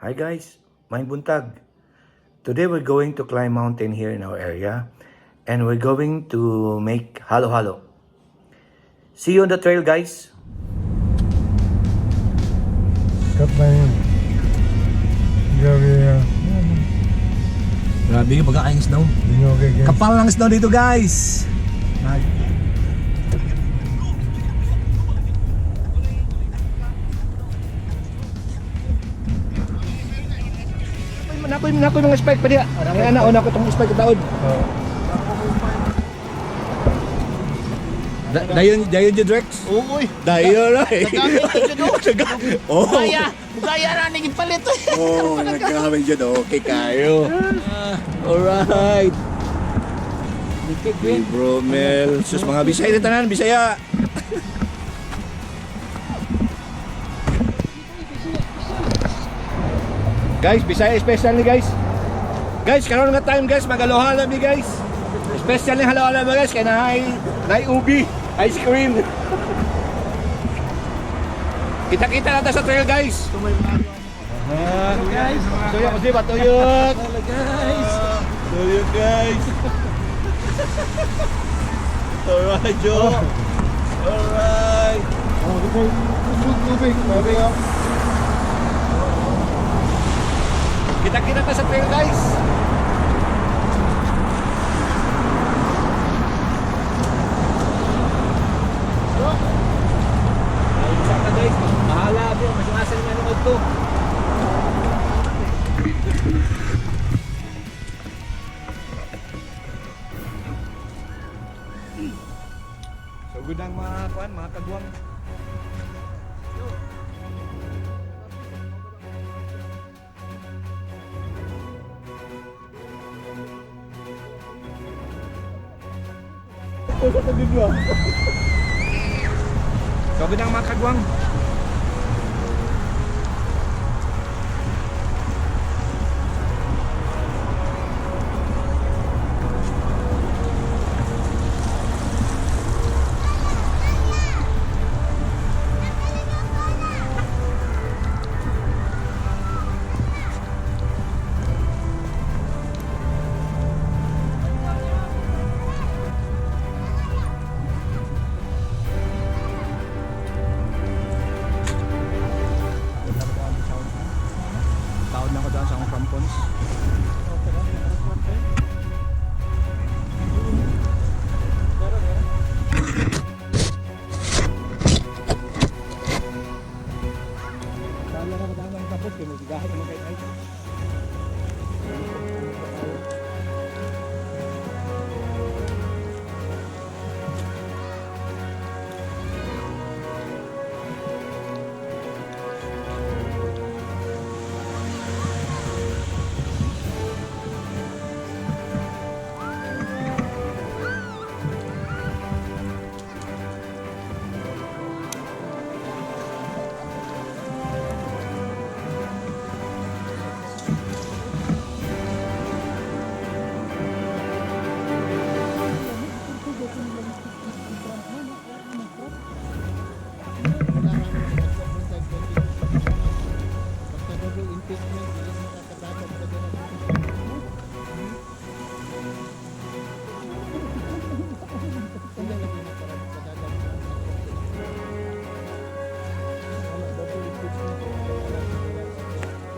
Hi guys, maayong buntag. Today we're going to climb mountain here in our area and we're going to make halo-halo. See you on the trail, guys. Cut na yun. Grabe ah. Grabe yung pagkakain snow. Hindi okay, guys. Kapal ng snow dito, guys. Nakoy nakoy mga spike pa diha. Kaya na una ko tong spike taod. Oh. Dayon dayon jud, Rex. Uy, Dayon ay. Nagamit jud, oh. Oh. Gaya, gaya ra ning ipalit. Oh, nagkamit jud, okay kayo. Alright. Hey bro, Mel. Sus, mga Bisaya na tanan, Bisaya. Guys, Bisaya special ni, guys. Guys, karon nga time, guys, magalohala mi, guys. Special ni halo-halo mi, guys, kay naay naay ubi, ice cream. Kita-kita na ta sa trail, guys. Guys. Tuyok kasi ba tuyok? Hello, guys. Tuyok, guys. Alright, Joe. Alright. Oh, tubig, tubig, tubig. Ah. Kita-kita ta sa trail, guys. So, ayun sa ka, guys. Bahala, bro. Mas nga nanood to. So good ang mga kuan, mga kagwang. So good ang mga kagwang. Taon na ko daan sa akong crampons. Taon na ko daan ng crampons kay magigahan naman kay ay. Basta double impeachment, dili makakatabang pa din ang Sila lagi nakakadadag sa Wala, double impeachment. Wala sila.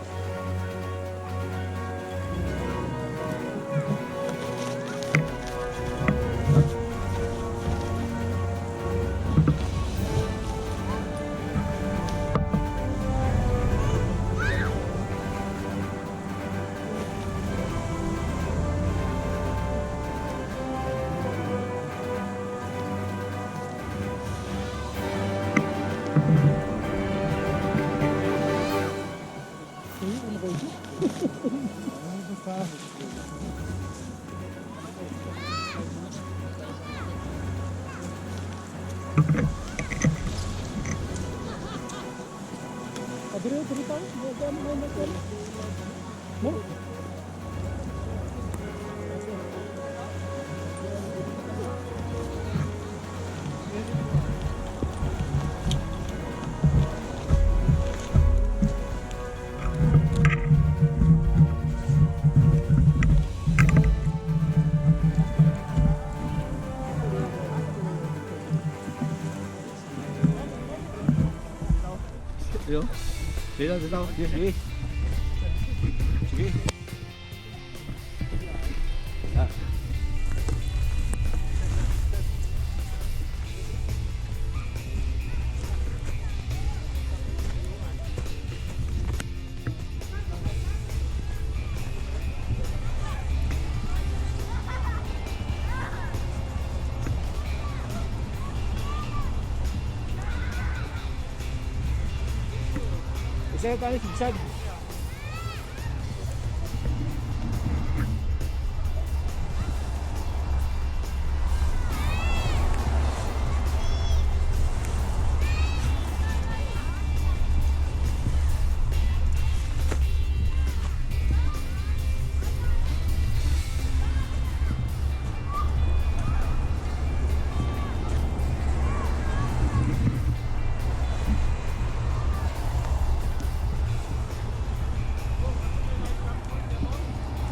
Dito, dito. Sige, sige. Sige. Ah. Isa tayo sigsag.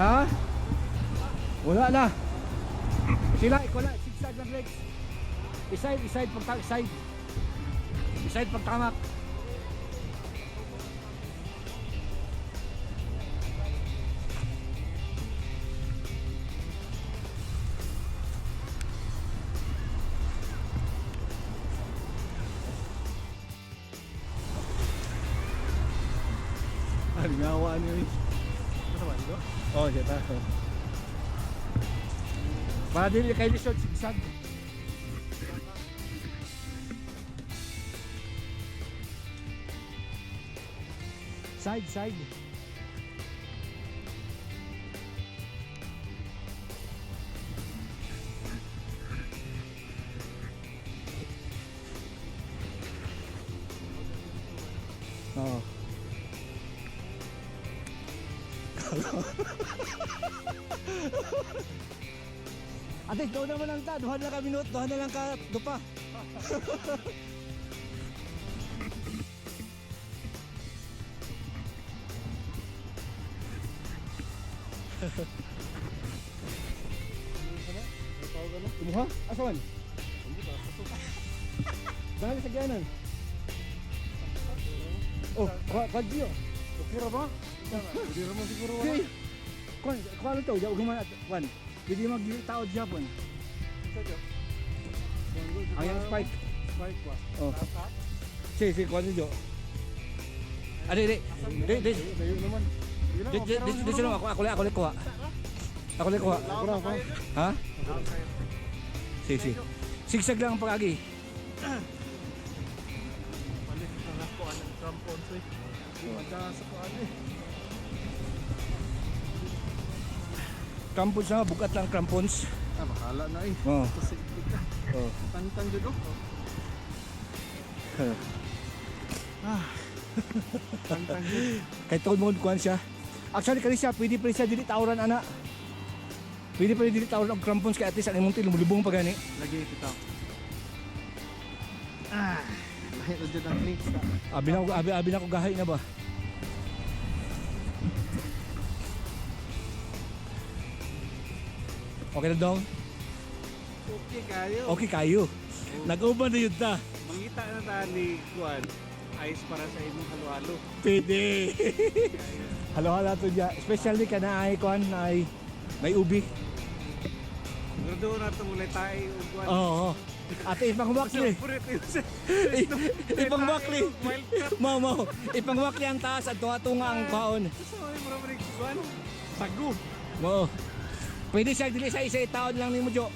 Ha? Wala na. Sila, ikaw na. Zigzag lang legs. Iside, iside, pagta iside. Iside pagtamak. Ang ngawa niyo eh. Oh, siya ta. Para dili kay lisod sigsag. Side, side. Oo. Ate, doon naman lang ta. Duha na lang ka minuto. Duha na lang ka dupa. Imuha? Asa man? Dahil sa ganan. Oh, kwa Gio. Okay ra ba? Hindi ra man siguro wala. Hey. Kwan, kwan to, jaw guman at kwan. Pwede mag taod Japon. Ang yang spike. Spike ba? Oh. Si, si, kwan jo. Ade, di. Di, di. Layo naman. Sige lang, Di, okay di, ra di, man di, siguro. ako, ako, ako, ako, kuha. Ako lang kuha. Ako ra, ako. Ha? Si, si. Sigsag lang ang pag-agi. Palit na ako anang crampons eh. Di man sa kuan eh. Crampons na, bugat lang crampons. Ah, bahala na eh. Oh. Kasi ka. Oh. Tantan jud oh. Ah. Tantan jud. Kay tuod mo kuan siya. Actually kani siya pwede pa rin siya dili tawran ana. Pwede pa rin dili tawran og crampons kay at least ang imong til mulubong pa gani. Lagi ito. Ah, lahi na jud ang links ta. Abi na ko abi abi na ko gahi na ba. Okay na dong? Okay kayo. Okay kayo. Nag-uban na yun ta. Mangita na ta ni Juan. Ice para sa imong halo-halo. Pwede. Halo-halo to dya. Especially ka na ay kuan na ay may ubi. Siguro na ito mulay tayo ug Juan. Oo. Ate ipangwakli. Favorite yun sa Ipangwakli. Wild cat. Mao mao. Ipangwakli ang taas at tunga ang kaon. Sa may mura rin Juan. Sago. Oo. Pwede siya dili sa isa itaon lang nimo Jo.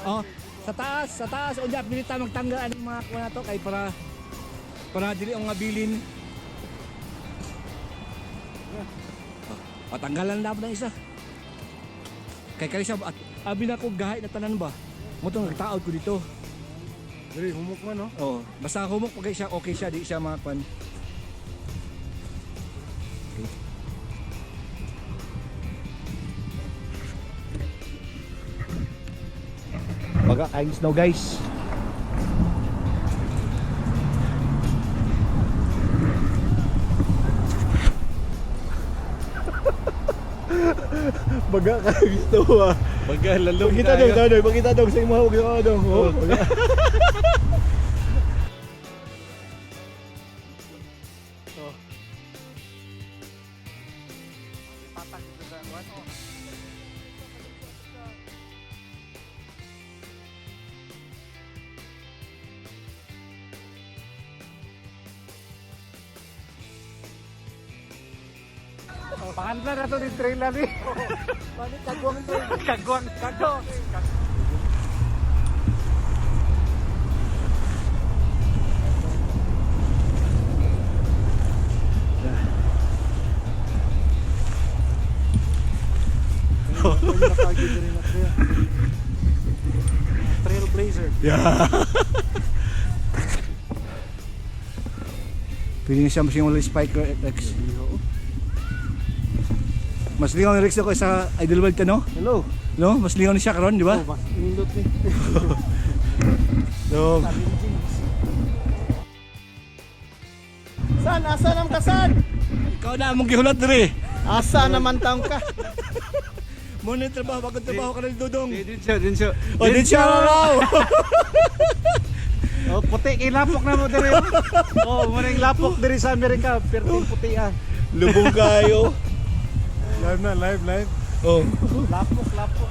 Oh, sa taas unya pili ta magtanggal aning mga kuan nato kay para para dili ang ngabilin. Oh, patanggalan na ng isa. Kay kay siya at abi na ko gahi na tanan ba. Mo tong nagtaod ko dito. Diri humok man no. Oh, basta humok pag siya okay siya di siya mga kwan. Okay. Baga kain snow guys. Baga kain snow ah. Baga lalong Pakita dong, dong, pakita dong sa imo, pakita dong. Oh, baga. Patag ito sa kuan. Pahandla na to ni trailer ni. Kagwang to. Kagwang. Kagwang. Trailblazer. Yeah. Pwede na siya mas yung wala spike or X. Mas lingaw ni Rex ako sa Idlewild ka, no? Hello. No? Mas lingaw ni siya karon, di ba? Oh, mas nindot ni. So, San? Asa nam ka san? ikaw na among gihulat diri. Asa naman taong ka? Mo na yung trabaho, bagong trabaho ka na ni Dudong. Din siya, din siya. O, din siya raw! Oh, puti kay lapok na mo diri. Oh, mo ning lapok diri sa Amerika, perting puti ah. Lubong kayo. Live na, live, live. Oh. Lapok, lapok.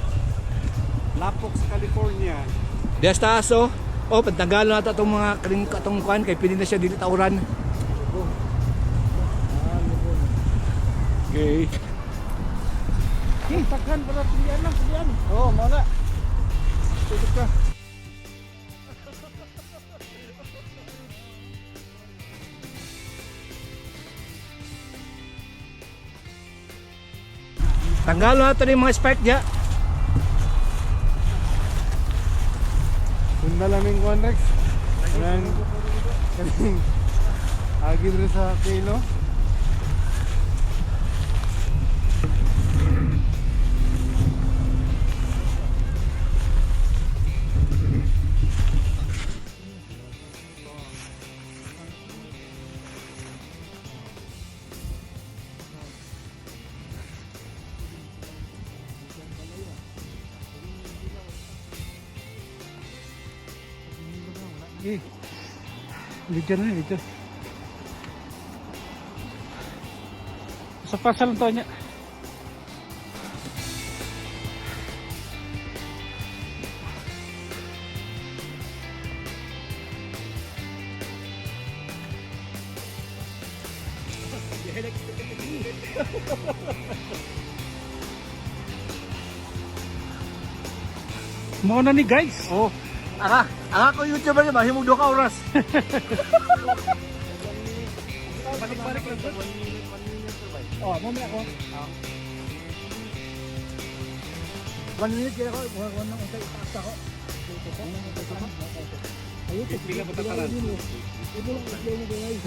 Lapok sa California. Diya sa taas, oh. Oh, pantanggalon na ito itong mga karing atong kuan kay pili na siya dili tauran. Okay. Hey, taghan para pilihan lang, pilihan. Oh, mo na. Tutok ka. Tanggalon na ito yung mga spike niya. Sunda lang yung kuan, Rex. Kanang, kaning, agi diri sa kilo. Eh. Video na, video. Sa pasal to niya. Mo na ni guys. Oh. Ara, ara ko YouTuber niya, mahimong duha ka oras. Balik-balik lang. 1 minute, 1 minute, ba? Oh, mo ako. 1 minute kaya ako, buha ko nang untay itaas ako. Ayun, Pila ba tatanan?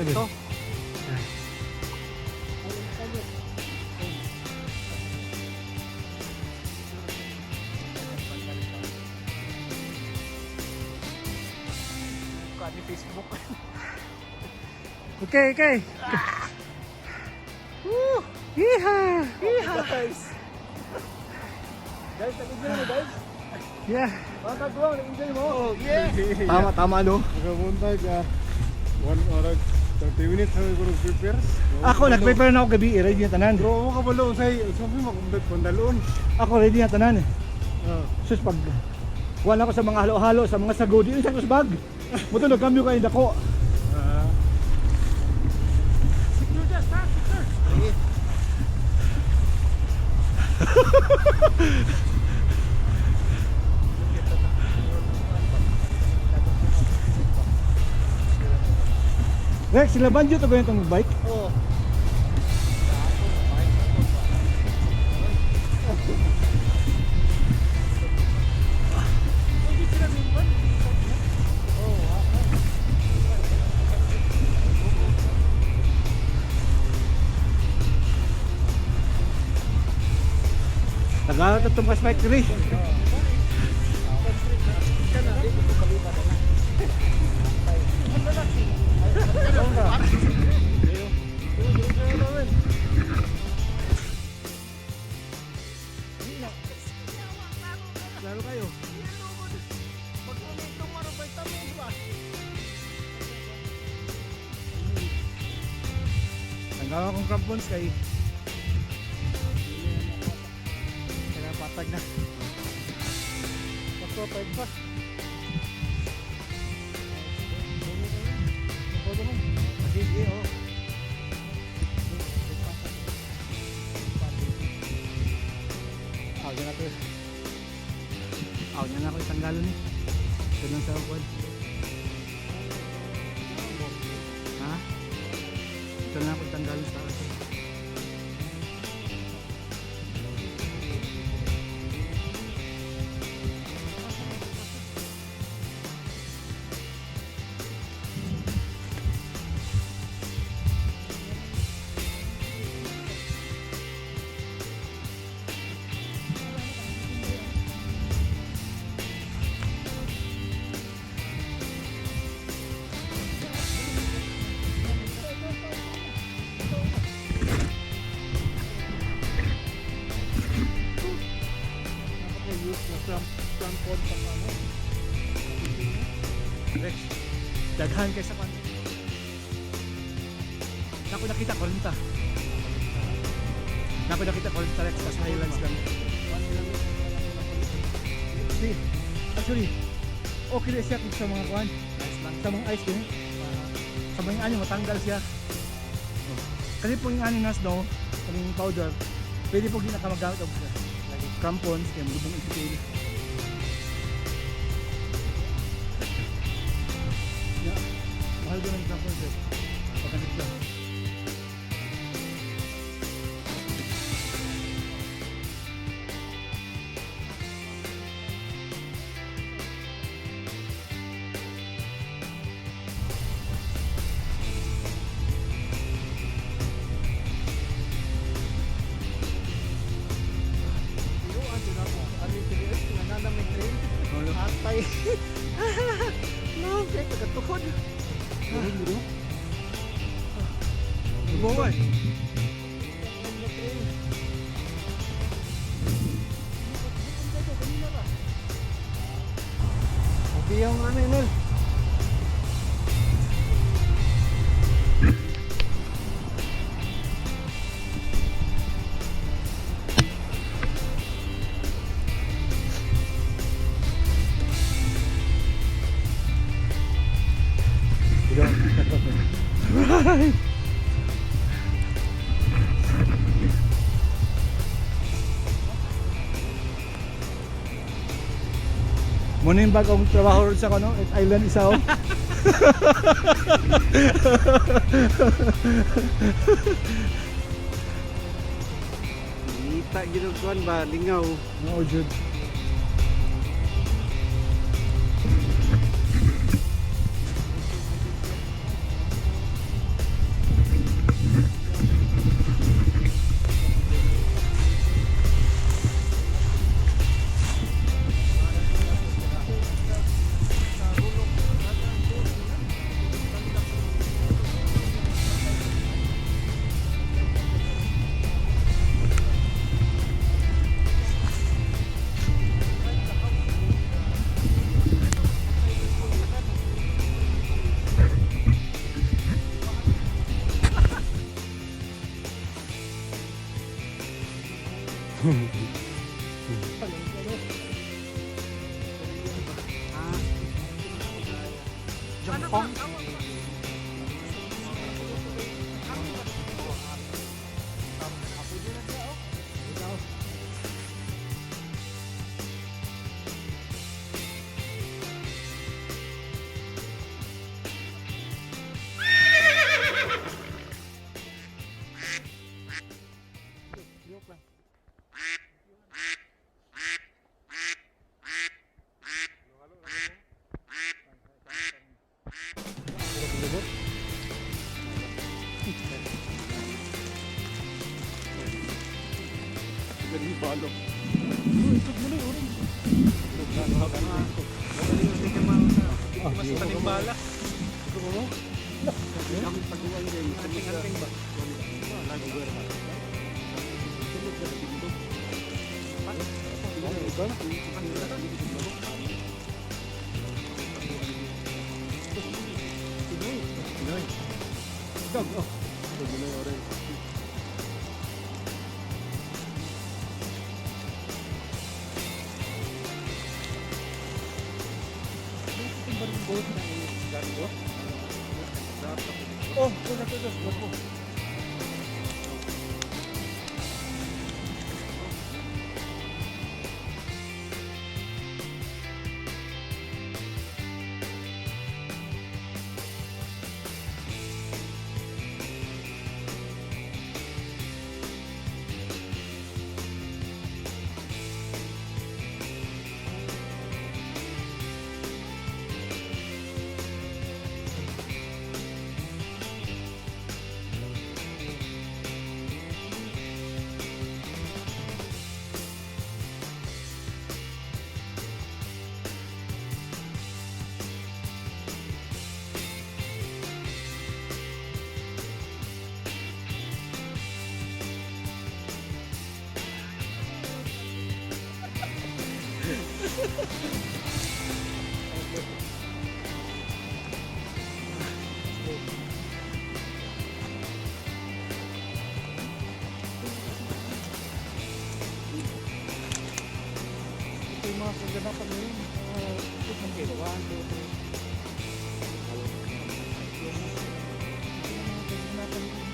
Ito. Kuan ni Facebook. Okay. Woo! Yeehaw! Yeehaw! Guys. Guys, nag-enjoy mo, guys. Yeah. Mga kagwang, nag-enjoy mo. Oh, yeah. Tama, tama no. Nakabuntag, 1 hour 30 minutes sa ko nag-prepare. Ako nag-prepare na ako gabi, eh, ready na tanan. Bro, ako kabalo say, sabi mo kung kundaloon. Ako ready na tanan. Ah. Sus pag kuha na ako sa mga halo-halo, sa mga sago, di sa bag. Muto nagkambyo kayo dako. Ah. Secure that, ha? Secure. Rex, sila banjo to ganyan tong bike. Oh. Tagalog to itong spike tree. Laro kayo. Tanggal akong crampons kay. Patag na. Basta pag pa. Sige, oh. Aw, dyan ako. Aw, dyan ako itanggalon ni. Ganun sa kuwan. Ha? Ito na ako itanggalon sa taas. Use na crampon pa ano. Rex, daghan kaysa kwan. Nako nakita 40. Nako nakita 40, Rex, sa Highlands lang. See, actually, okay na siya kung sa mga kwan. Sa mga ice din. Sa mga ano, matanggal siya. Oh. Kasi po yung ano na snow, kaming powder, pwede po din nakamagamit og crampons, kaya malubong ititil. Yeah. Mahal din ang crampons eh. Pagkalit lang. Pero ano na ako, ari diri ay nga may trail. Atay. No, kay kagatukod. Lubong eh. Okay yung ano Emil. Muna yung bagong trabaho ron sa ano, Island isa oh. Ngita gid og kuan ba lingaw. No, Jude. Boat na gun boat. Oh, go na to, go go. Ito yung mga kaganapan ngayon. Okay, 1, 2, 3. Ito yung mga kaganapan ngayon.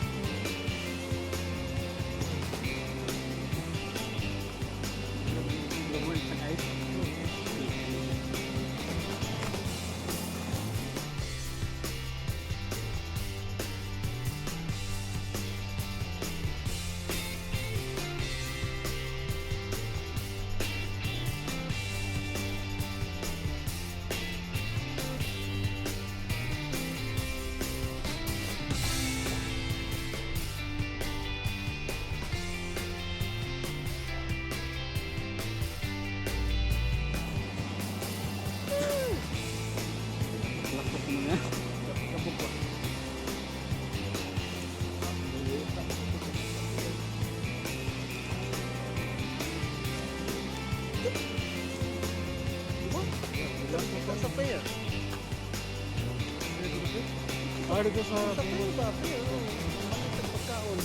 Sa pair. Ah, dito sa Sa pair ba? Pair. Oh. Malit ang pagkaon.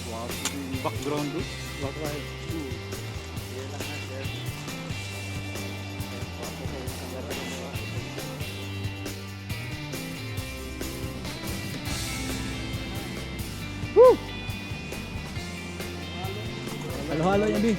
Wow, yung background doon. Background. Share lang ha, share. Wapo kayo yung camera ng mga. Halo-halo yan, bi.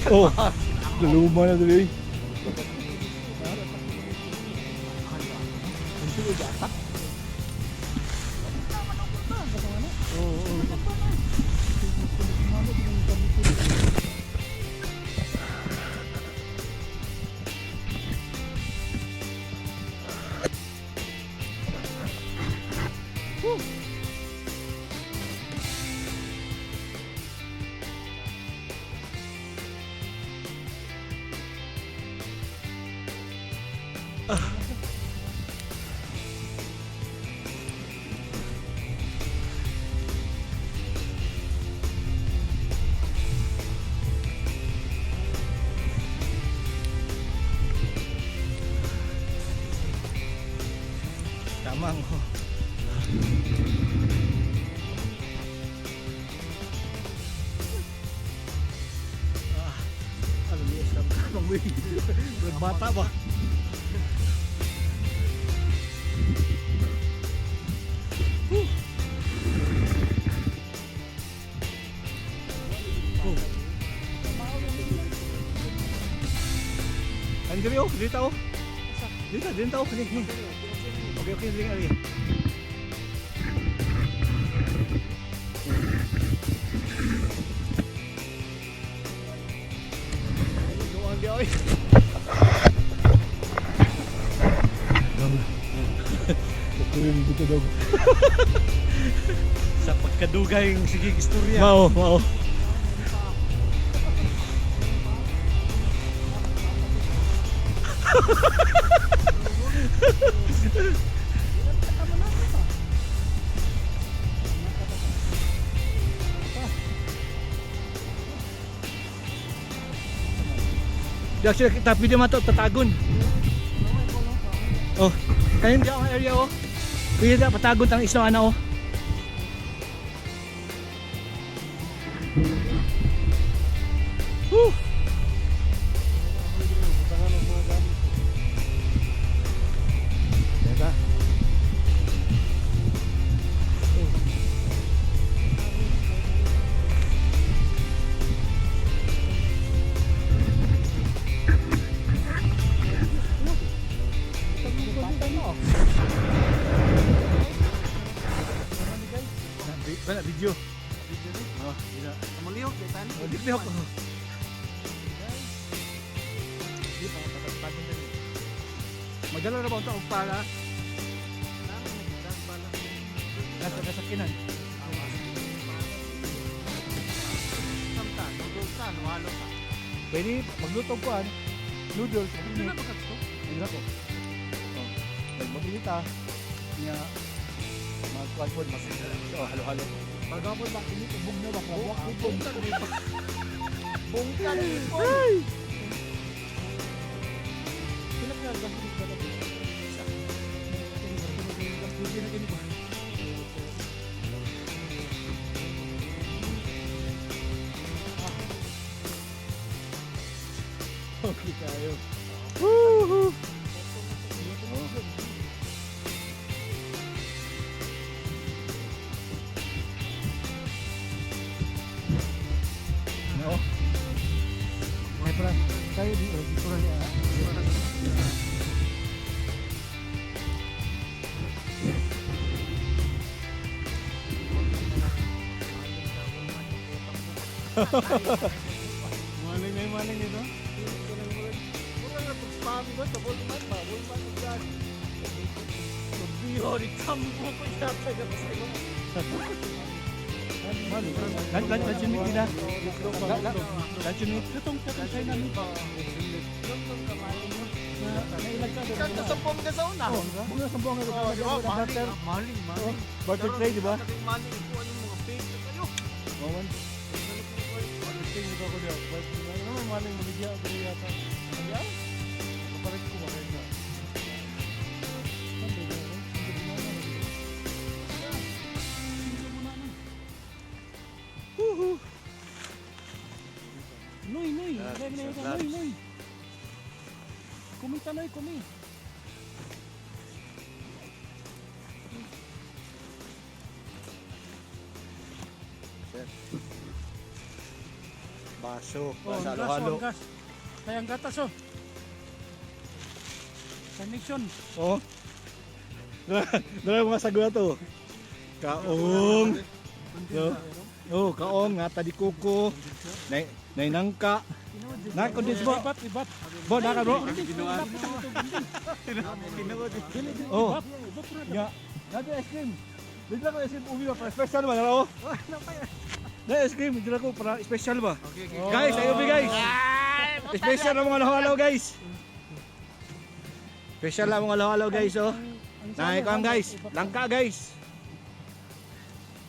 Oh, luluma na tuloy. Tamang ko. Ah, ano niya sa kamang bata ba? Diri oh, diri tao. Diri ta, diri tao kini. Kini. Okay, diri nga, diri. Luwang di oy. Dito dog. Sa pagkadugay ng sige istorya. Mao, mao. Di actually kita pwede man to tatagon. Oh, kanin di ang area oh. Pwede na patagon tang isla ana oh. Woo! Teka. Wala video. Oh, ina. Mulihok kay tani. Oh, di lihok. Di pa patagtagon dali. Magdala ra ba unta og pala? Nasa kasakinan. Samta, nudol ta, halo ta. Pwede magluto ko an noodles. Hindi na bakit to? Hindi na ko. Oh. Mag-inita. Nya magkuan pod mas oh, halo-halo. Pagapon ba init ubog na ba ubog. Bungkag ipon. Pila ka gas dito ba? Isa. Gas na kini ba? Okay tayo. Woohoo! No. May pra tayo di dito ra niya. Maling na yung maling nito. Mura na pag spam ba sa Walmart ba? Walmart ug gan. Biho ni tambo ko yata ka sa imo. Lan lan lan meat nila. Luncheon meat. Katong katong China meat. Na nailag ka. Kanto sa Buanga sa una. Bunga sa buong Oh, di ba? butter. Maling, maling. Butter tray, di ba? Maling ikuan yung mga fake na kayo. Mawan. Tingin ko ako diya. Ano may maling maligya ako diya yata. Ayan. Kapalit ko ba kayo sa? Woohoo! Noy, noy. Noy, noy. Kumita noy, kumi. Baso, Oh, ang gas, oh, ang gas. Kaya ang gatas oh. Connection. Oh. Dala mga sago na to. Kaong. No. Oh, kaong ngata di kuko. Nay nay nangka. Na kondens bo. Ibat, ibat. Bo naka bro. Oh. Ya. Nadi ice cream. Bigla ko ice cream ubi ba para special ba naro? Na ice cream dila ko para special ba. Guys, ayo bi guys. Special ang mga halo guys. Special ang mga halo guys oh. Naay ko ang guys. Langka guys.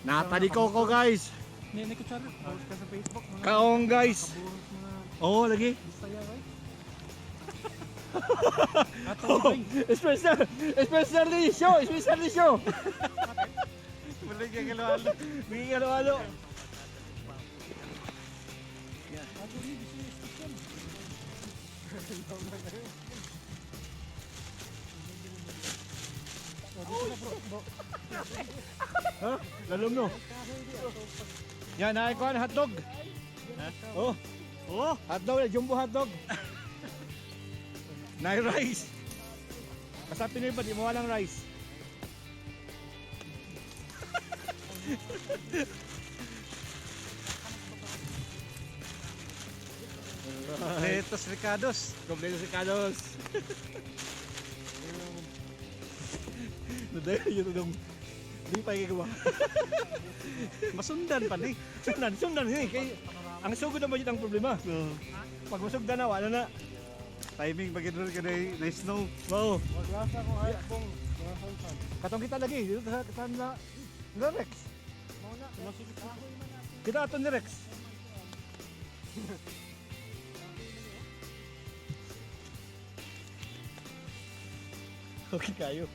Natali ko ko guys. Ni ni kutsara. Post ka sa Facebook mga Kaong guys. kabuhos mga Oo, lagi. Bisaya right? Ato ay. Special, special di show, special di show. Maligya ka halo. Bigyan halo-halo. Ato ni bisaya station. Ha? Lalom no. Yan, naay ko ang hotdog. Oh. Oh, Hotdog, jumbo hotdog. Nay rice. Basta Pinoy ba di mo walang rice. Letos Ricados. Kompleto si Carlos. Nadayo yun itong di pa gagawa. Masundan pa ni. Sundan, sundan eh. Kay, ang sugod naman yun ang problema. Pag masugdan na, wala na. Timing pag rin ka na snow. Wow. Maglasa ko ay kung mga sansan. Katong kita lagi, dito sa kita na na Rex. Kita ato ni Rex. Okay kayo.